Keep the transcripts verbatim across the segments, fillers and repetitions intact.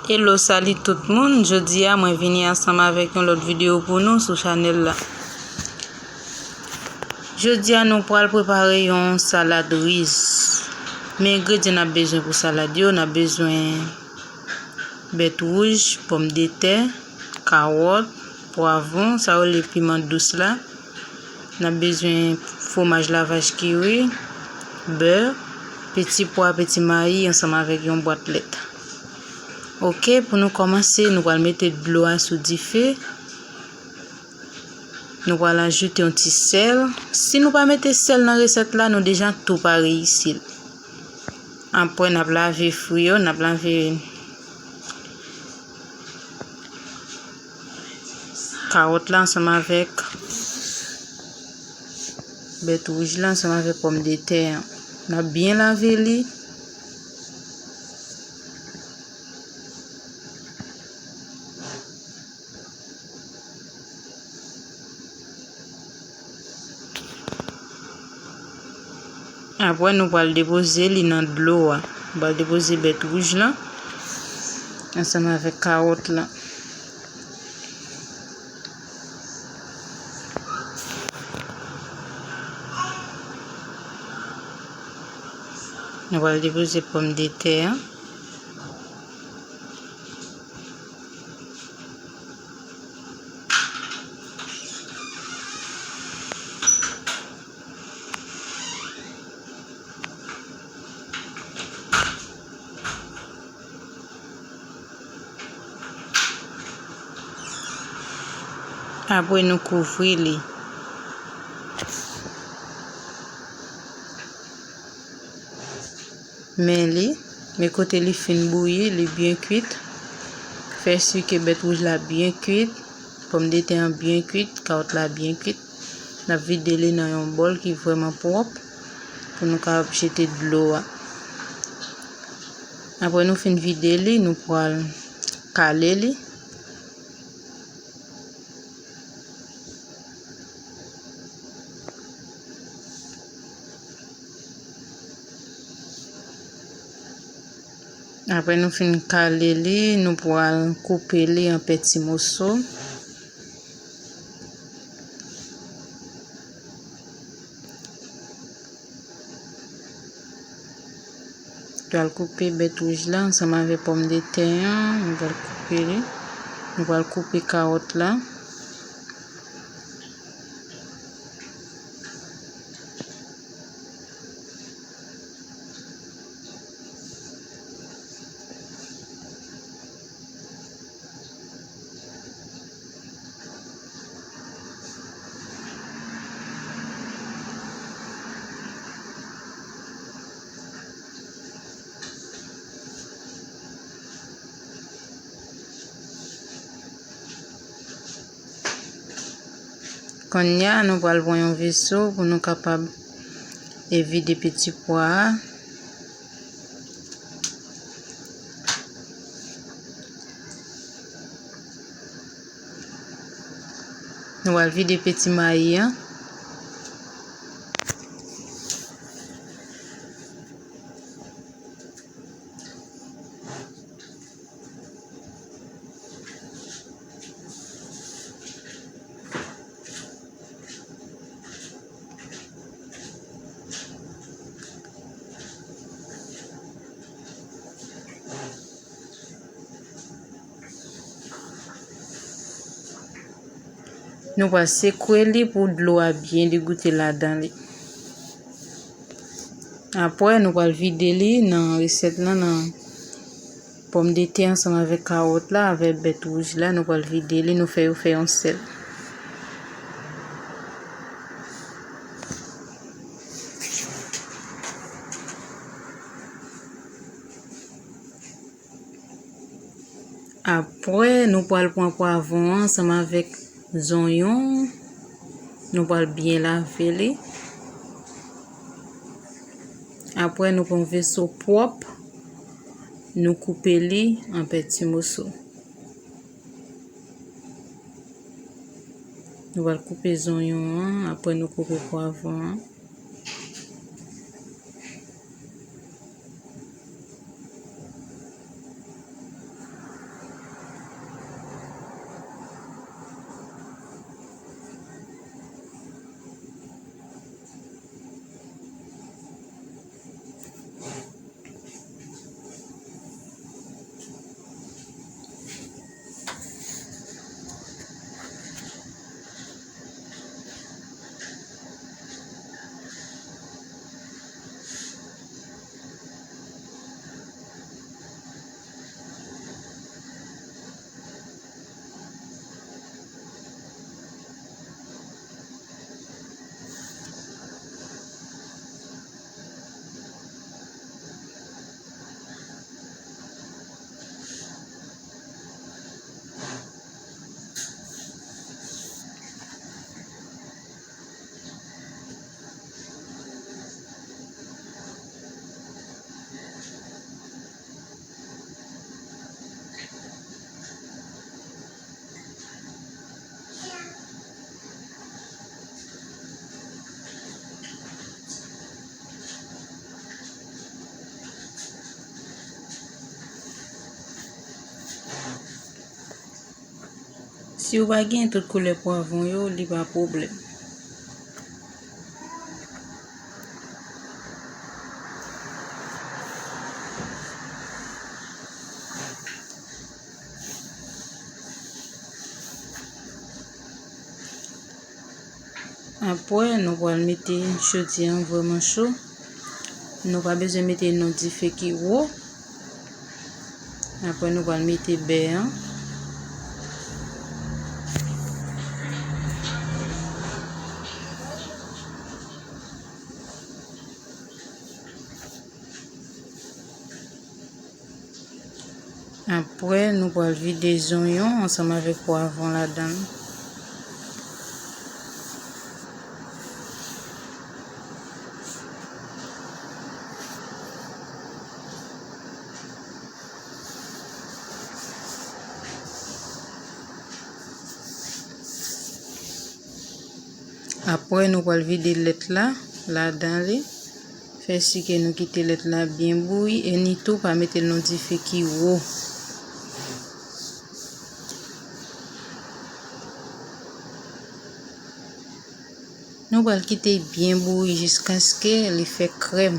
Hello, salut tout moun. Jodi a, mwen vini ansanm avèk yon lòt videyo pou nou sou chanèl la. Jodi a, nou pral prepare yon salad riz. Men engredyan n ap bezwen pou salad yo, n ap bezwen bèt wouj, pòmdetè, kawòt, pwavwon, sa yo rele piman dous la. N ap bezwen fwomaj lavach kiri, bè, peti pwa, peti mayi ansanm avèk yon bwat lèt. Oke, pou nou kòmanse, nou pral mete dlo a sou dife. Nou pral ajoute yon ti sèl. Si nou pa mete sèl nan resèt la, nou deja tou pa reyisi l. Apre, n ap lave fwi yo, n ap lave kawòt la ansanm avèk bèt wouj la ansanm avèk pòmdetè an. N ap byen lave li. Apre, nou pral depoze li nan dlo a. Nou pral depoze bèt wouj la ansanm avèk kawòt la. Nou pral depoze pòmdetè a. Apre, nou kouvri li. Men li, men kote li fin bouyi, li byen kwit. Fè si ke bèt wouj la byen kwit, pòmdetè an byen kwit, kawòt la byen kwit. N ap vide li nan yon bòl ki vrèman pwòp pou nou kapab jete dlo a. Apre nou fin vide li, nou pral kale li. Apre nou fin kale li, nou pral koupe li an peti moso. Pral koupe bèt wouj la ansanm avèk pòmdetè an. Nou pral koupe li. Nou pral koupe kawòt la. Kounye a, nou pral pran yon veso pou nou kapab, e, vide peti pwa a. Nou pral vide peti mayi an. Nou pral sekwe li pou dlo a byen degoute ladan li. Apre, nou pral vide li nan resèt lan, nan pòmdetè ansanm avèk kawòt la, avèk bèt wouj la, nou pral vide li, nou fè yo fè yon sèl. Apre, nou pral pran pwavwon an ansanm avèk zonyon. Nou pral byen lave li. Apre, nou pran yon veso pwòp. Nou koupe li an peti moso. Nou pral koupe zonyon an, apre nou koupe pwavwon an. Si w pa gen tout koulè pwavwon yo, li pa pwoblèm. Apre, nou pral mete, chodye an vrèman cho. Nou pa bezwen mete nan dife ki wo. Apre, nou pral mete bè an. Apre, nou pral vide zonyon ansanm avèk pwavwon ladan l. Apre, nou pral vide lèt la ladan li. Fè si ke nou kite lèt la byen bouyi e ni tou pa mete l nan dife ki wo. Nou pral kite l byen bouyi jiskaske li fè krèm.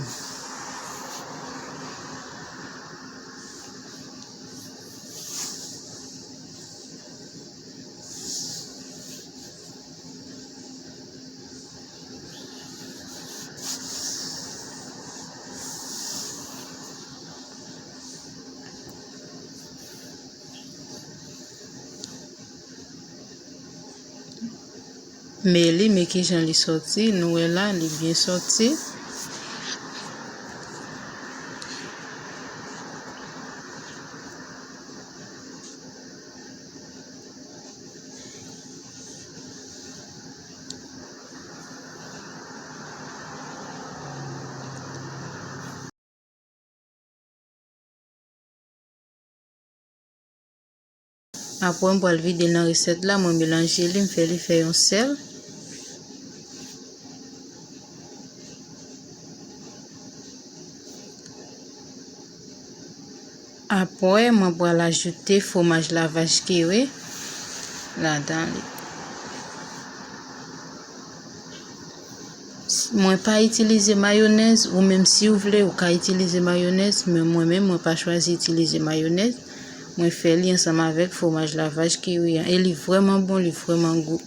Men li, men kijan li sòti, nou wè la, li byen sòti. Apre, m pral vide l nan resèt la, mwen melanje li, m fè li fè yon sèl. Apre, mwen pral ajoute fwomaj la vach kere ladan li. Mwen pa itilize mayonèz, ou menm si w vle, ou ka itilize mayonèz, men mwen menm, mwen pa chwazi itilize mayonèz. Mwen fè li ansanm avèk fwomaj la vach kere an. E li vrèman bon, li vrèman gou.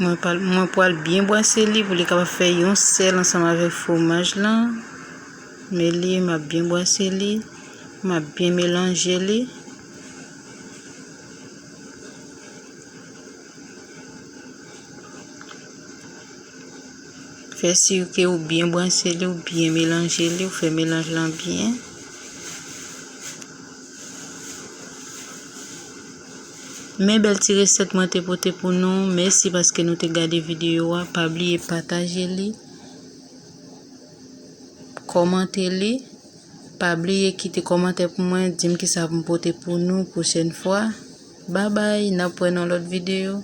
Mwen pral, mwen pral byen bwase li pou li kapab fè yon sèl ansanm avèk fwomaj lan. Men li, m ap byen bwase li, m ap byen melanje li. Fè si ke ou byen bwase li, ou byen melanje li, ou fè melanj lan byen. Men bèl ti resèt mwen te pote pou nou. Mèsi paske nou te gade videyo a. Pa bliye pataje li, kòmante li. Pa bliye kite kòmantè pou mwen, di m kisa pou m pote pou nou pwochèn fwa. Babay, n ap wè nan lòt videyo.